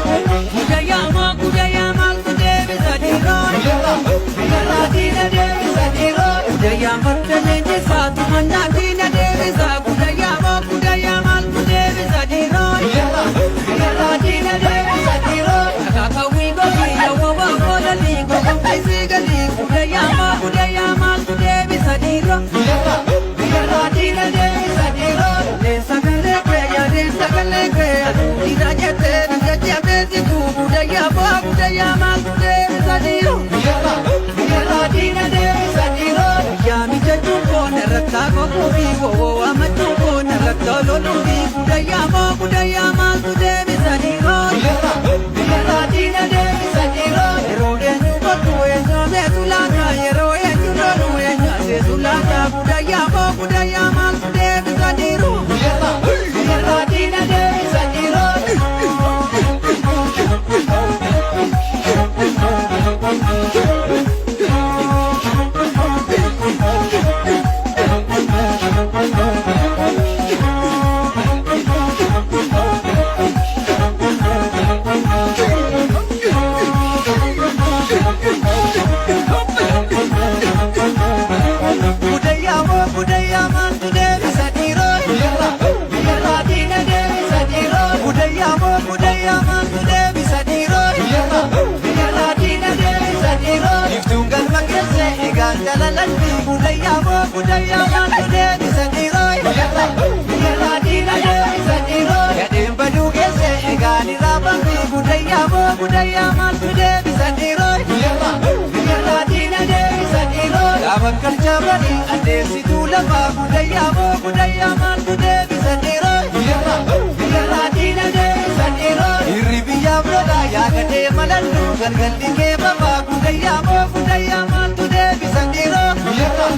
Gudayyaa gudayyaa maaltu deebisa dhiiroo? Biyyarraa diina deebisa dhiiroo. Gudayyaa farda leenjisaa tumannaa diina deebisa. Gudayyaa gudayyaa maaltu deebisa dhiiroo? Biyyarraa diina deebisa dhiiroo. Akaakawwii gogi yawwa waakolalii gogonfisii galii. Gudayyaa gudayyaa maaltu deebisa dhiiroo? Biyyarraa diina deebisa dhiiroo. Leensa galee kee leensa galee kee dhiira jettee dhiira jettee si gudayyaa gudayyaa maaltu deebisa dhiiroo? Biyyarraa diina deebisa dhiiroo. Guyyaa mijachuun koon irratti goguufi wowoo amachuun koon irratti loluufi gudayyaa moo gudayyaa maaltu deebisa dhiiroo? Biyyarraa diina deebisa dhiiroo. Yeroo eenyu godhu eenyu ameetu laata yeroo eenyu lolu eenyu aseetu laata gudayyaa moo gudayyaa maaltu deebisa dhiiroo? Biyyarraa diina deebisa dhiiroo. Gudayyaa moo gudayyaa maaltu deebisa dhiiroo? Biyyarraa diina deebisa dhiiroo. Gudayyaa moo gudayyaa maaltu deebisa dhiiroo? Biyyarraa diina deebisa dhiiroo. Iftuun galma keessa egaan jalalalli. Gudayyaa moo gudayyaa maaltu deebisa dhiiroo? Biyyarraa diina deebisa dhiiroo. Gadheen baduu keessa egaan irraa bambi. Gudayyaa moo gudayyaa maaltu deebisa dhiiroo? Biyyarraa diina deebisa dhiiroo. Gaafa galchaabanii addeessituu lafaa. Gudayyaa moo gudayyaa maaltu deebisa dhiiroo? Biyyarraa diina deebisa dhiiroo. Dhiirri biyyaaf lolaa yaa gadhee malallu galgalli kee babaa. Gudayyaa moo gudayyaa maaltu deebisa dhiiroo? Biyyarraa